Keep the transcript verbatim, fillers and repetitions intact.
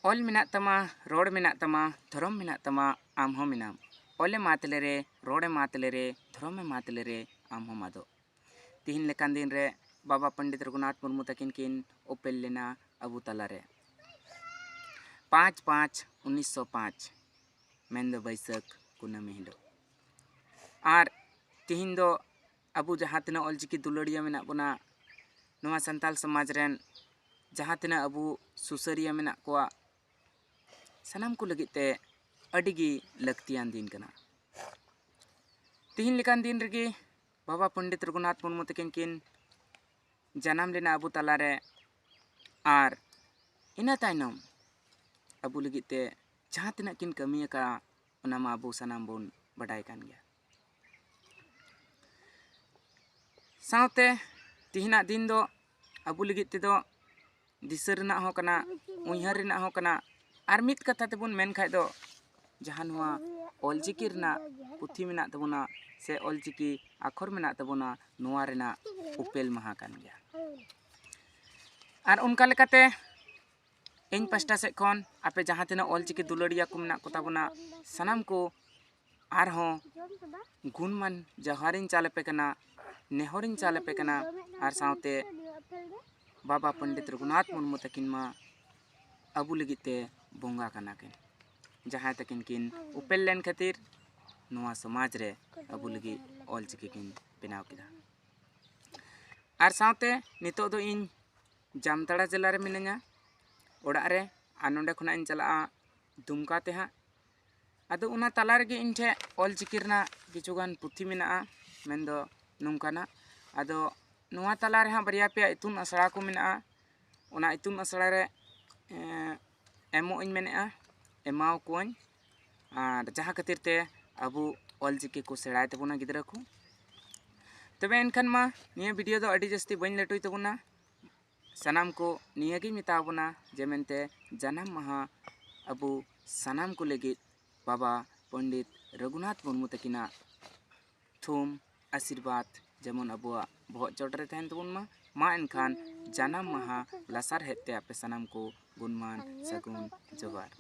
ᱚᱞ ᱢᱮᱱᱟᱜ ᱛᱟᱢᱟ, ᱨᱚᱲ ᱢᱮᱱᱟᱜ ᱛᱟᱢᱟ, ᱫᱷᱚᱨᱚᱢ ᱢᱮᱱᱟᱜ ᱛᱟᱢᱟ, ᱟᱢ ᱦᱚᱸ ᱢᱮᱱᱟᱢ᱾ ᱚᱞᱮᱢ ᱟᱫ ᱞᱮᱨᱮ, ᱨᱚᱲᱮᱢ ᱟᱫ ᱞᱮᱨᱮ, ᱫᱷᱚᱨᱚᱢᱮᱢ ᱟᱫ ᱞᱮᱨᱮ, ᱟᱢ ᱦᱚᱸᱢ ᱟᱫᱚᱜ᱾ ᱛᱤᱦᱤᱧ ᱞᱮᱠᱟᱱ ᱫᱤᱱ ᱨᱮ ᱵᱟᱵᱟ ᱯᱚᱱᱰᱤᱛ ᱨᱚᱜᱷᱩᱱᱟᱛᱷ ᱢᱩᱨᱢᱩ ᱛᱟᱹᱠᱤᱱ ᱠᱤᱱ ᱩᱯᱮᱞ ᱞᱮᱱᱟ ᱟᱵᱚ ᱛᱟᱞᱟᱨᱮ, ᱯᱟᱸᱪ ᱯᱟᱸᱪ ᱩᱱᱤᱥᱥᱚ ᱯᱟᱸᱪ, ᱢᱮᱱᱫᱚ ᱵᱟᱹᱭᱥᱟᱹᱠᱷ ᱠᱩᱱᱟᱹᱢᱤ ᱦᱤᱞᱳᱜ᱾ ᱟᱨ ᱛᱤᱦᱤᱧ ᱫᱚ ᱟᱵᱚ ᱡᱟᱦᱟᱸ ᱛᱤᱱᱟᱹᱜ ᱚᱞᱪᱤᱠᱤ ᱫᱩᱞᱟᱹᱲᱤᱭᱟᱹ ᱢᱮᱱᱟᱜ ᱵᱚᱱᱟ, ᱱᱚᱣᱟ ᱥᱟᱱᱛᱟᱲ ᱥᱚᱢᱟᱡᱽ ᱨᱮᱱ ᱡᱟᱦᱟᱸ ᱛᱤᱱᱟᱹᱜ ᱟᱵᱚ ᱥᱩᱥᱟᱹᱨᱤᱭᱟᱹ ᱢᱮᱱᱟᱜ ᱠᱚᱣᱟ, ᱥᱟᱱᱟᱢ ᱠᱚ ᱞᱟᱹᱜᱤᱫ ᱛᱮ ᱟᱹᱰᱤ ᱜᱮ ᱞᱟᱹᱠᱛᱤᱭᱟᱱ ᱫᱤᱱ ᱠᱟᱱᱟ᱾ ᱛᱤᱦᱤᱧ ᱞᱮᱠᱟᱱ ᱫᱤᱱ ᱨᱮᱜᱮ ᱵᱟᱵᱟ ᱯᱚᱱᱰᱤᱛ ᱨᱚᱜᱷᱩᱱᱟᱛᱷ ᱢᱩᱨᱢᱩ ᱛᱟᱹᱠᱤᱱ ᱠᱤᱱ ᱡᱟᱱᱟᱢ ᱞᱮᱱᱟ ᱟᱵᱚ ᱛᱟᱞᱟᱨᱮ, ᱟᱨ ᱤᱱᱟᱹ ᱛᱟᱭᱱᱚᱢ ᱟᱵᱚ ᱞᱟᱹᱜᱤᱫ ᱛᱮ ᱡᱟᱦᱟᱸ ᱛᱤᱱᱟᱹᱜ ᱠᱤᱱ ᱠᱟᱹᱢᱤ ᱟᱠᱟᱫᱼᱟ, ᱚᱱᱟ ᱢᱟ ᱟᱵᱚ ᱥᱟᱱᱟᱢ ᱵᱚᱱ ᱵᱟᱰᱟᱭ ᱠᱟᱱ ᱜᱮᱭᱟ᱾ ᱥᱟᱶᱛᱮ ᱛᱤᱦᱤᱧᱟᱜ ᱫᱤᱱ ᱫᱚ ᱟᱵᱚ ᱞᱟᱹᱜᱤᱫ ᱛᱮᱫᱚ ᱫᱤᱥᱟᱹ ᱨᱮᱱᱟᱜ ᱦᱚᱸ ᱠᱟᱱᱟ, ᱩᱭᱦᱟᱹᱨ ᱨᱮᱱᱟᱜ ᱦᱚᱸ ᱠᱟᱱᱟ, ᱟᱨ ᱢᱤᱫ ᱠᱟᱛᱷᱟ ᱛᱮᱵᱚᱱ ᱢᱮᱱ ᱠᱷᱟᱡ ᱫᱚ ᱡᱟᱦᱟᱸ ᱱᱚᱣᱟ ᱚᱞᱪᱤᱠᱤ ᱨᱮᱱᱟᱜ ᱯᱩᱛᱷᱤ ᱢᱮᱱᱟᱜ ᱛᱟᱵᱚᱱᱟ ᱥᱮ ᱚᱞᱪᱤᱠᱤ ᱟᱠᱷᱚᱨ ᱢᱮᱱᱟᱜ ᱛᱟᱵᱚᱱᱟ, ᱱᱚᱣᱟ ᱨᱮᱱᱟᱜ ᱩᱯᱮᱞ ᱢᱟᱦᱟ ᱠᱟᱱ ᱜᱮᱭᱟ᱾ ᱟᱨ ᱚᱱᱠᱟ ᱞᱮᱠᱟᱛᱮ ᱤᱧ ᱯᱟᱥᱴᱟ ᱥᱮᱫ ᱠᱷᱚᱱ ᱟᱯᱮ ᱡᱟᱦᱟᱸ ᱛᱤᱱᱟᱹᱜ ᱚᱞᱪᱤᱠᱤ ᱫᱩᱞᱟᱹᱲᱤᱭᱟᱹ ᱠᱚ ᱢᱮᱱᱟᱜ ᱠᱚᱛᱟ ᱵᱚᱱᱟ, ᱥᱟᱱᱟᱢ ᱠᱚ ᱟᱨᱦᱚᱸ ᱜᱩᱱᱢᱟᱱ ᱡᱚᱦᱟᱨᱤᱧ ᱪᱟᱞ ᱟᱯᱮ ᱠᱟᱱᱟ, ᱱᱮᱦᱚᱨᱤᱧ ᱪᱟᱞ ᱟᱯᱮ ᱠᱟᱱᱟ, ᱟᱨ ᱥᱟᱶᱛᱮ ᱵᱟᱵᱟ ᱯᱚᱱᱰᱤᱛ ᱨᱚᱜᱷᱩᱱᱟᱛᱷ ᱢᱩᱨᱢᱩ ᱛᱟᱹᱠᱤᱱ ᱢᱟ ᱟᱵᱚ ᱞᱟᱹᱜᱤᱫ ᱛᱮ ᱵᱚᱸᱜᱟ ᱠᱟᱱᱟ ᱠᱤᱱ, ᱡᱟᱦᱟᱸᱭ ᱛᱟᱹᱠᱤᱱ ᱠᱤᱱ ᱩᱯᱮᱞ ᱞᱮᱱ ᱠᱷᱟᱹᱛᱤᱨ ᱱᱚᱣᱟ ᱥᱚᱢᱟᱡᱽ ᱨᱮ ᱟᱵᱚ ᱞᱟᱹᱜᱤᱫ ᱚᱞᱪᱤᱠᱤ ᱠᱤᱱ ᱵᱮᱱᱟᱣ ᱠᱮᱫᱟ᱾ ᱟᱨ ᱥᱟᱶᱛᱮ ᱱᱤᱛᱚᱜ ᱫᱚ ᱤᱧ ᱡᱟᱢᱛᱟᱲᱟ ᱡᱮᱞᱟ ᱨᱮ ᱢᱤᱱᱟᱹᱧᱟ ᱚᱲᱟᱜ ᱨᱮ, ᱟᱨ ᱱᱚᱸᱰᱮ ᱠᱷᱚᱱᱟᱜ ᱤᱧ ᱪᱟᱞᱟᱜᱼᱟ ᱫᱩᱢᱠᱟ ᱛᱮ ᱦᱟᱸᱜ᱾ ᱟᱫᱚ ᱚᱱᱟ ᱛᱟᱞᱟ ᱨᱮᱜᱮ ᱤᱧ ᱴᱷᱮᱱ ᱚᱞᱪᱤᱠᱤ ᱨᱮᱱᱟᱜ ᱠᱤᱪᱷᱩᱜᱟᱱ ᱯᱩᱛᱷᱤ ᱢᱮᱱᱟᱜᱼᱟ, ᱢᱮᱱᱫᱚ ᱱᱚᱝᱠᱟᱱᱟᱜ᱾ ᱟᱫᱚ ᱱᱚᱣᱟ ᱛᱟᱞᱟ ᱨᱮᱦᱟᱸᱜ ᱵᱟᱨᱭᱟ ᱯᱮᱭᱟ ᱤᱛᱩᱱ ᱟᱥᱲᱟ ᱠᱚ ᱢᱮᱱᱟᱜᱼᱟ, ᱚᱱᱟ ᱤᱛᱩᱱ ᱟᱥᱲᱟ ᱨᱮ, ᱮᱸ, ᱮᱢᱚᱜ ᱤᱧ ᱢᱮᱱᱮᱫᱼᱟ, ᱮᱢᱟᱣ ᱠᱚᱣᱟᱹᱧ᱾ ᱟᱨ ᱡᱟᱦᱟᱸ ᱠᱷᱟᱹᱛᱤᱨ ᱛᱮ ᱟᱵᱚ ᱚᱞᱪᱤᱠᱤ ᱠᱚ ᱥᱮᱬᱟᱭ ᱛᱟᱵᱚᱱᱟ ᱜᱤᱫᱽᱨᱟᱹ ᱠᱚ᱾ ᱛᱚᱵᱮ ᱮᱱᱠᱷᱟᱱ ᱢᱟ ᱱᱤᱭᱟᱹ ᱵᱷᱤᱰᱤᱭᱳ ᱫᱚ ᱟᱹᱰᱤ ᱡᱟᱹᱥᱛᱤ ᱵᱟᱹᱧ ᱞᱟᱹᱴᱩᱭ ᱛᱟᱵᱚᱱᱟ᱾ ᱥᱟᱱᱟᱢ ᱠᱚ ᱱᱤᱭᱟᱹᱜᱤᱧ ᱢᱮᱛᱟ ᱵᱚᱱᱟ ᱡᱮ ᱢᱮᱱᱛᱮ ᱡᱟᱱᱟᱢ ᱢᱟᱦᱟ ᱟᱵᱚ ᱥᱟᱱᱟᱢ ᱠᱚ ᱞᱟᱹᱜᱤᱫ ᱵᱟᱵᱟ ᱯᱚᱱᱰᱤᱛ ᱨᱚᱜᱷᱩᱱᱟᱛᱷ ᱢᱩᱨᱢᱩ ᱛᱟᱹᱠᱤᱱᱟᱜ ᱛᱷᱩᱢ ᱟᱥᱤᱨᱵᱟᱫᱽ ᱡᱮᱢᱚᱱ ᱟᱵᱚᱣᱟᱜ ᱵᱚᱦᱚᱜ ᱪᱚᱴ ᱨᱮ ᱛᱟᱦᱮᱱ ᱛᱟᱵᱚᱱ ᱢᱟ᱾ ᱢᱟ ᱮᱱᱠᱷᱟᱱ ᱡᱟᱱᱟᱢ ᱢᱟᱦᱟ ᱞᱟᱥᱟᱨᱦᱮᱫ ᱛᱮ ᱟᱯᱮ ᱥᱟᱱᱟᱢ ᱠᱚ ᱜᱩᱱᱢᱟᱱ ᱥᱟᱹᱜᱩᱱ ᱡᱚᱦᱟᱨ᱾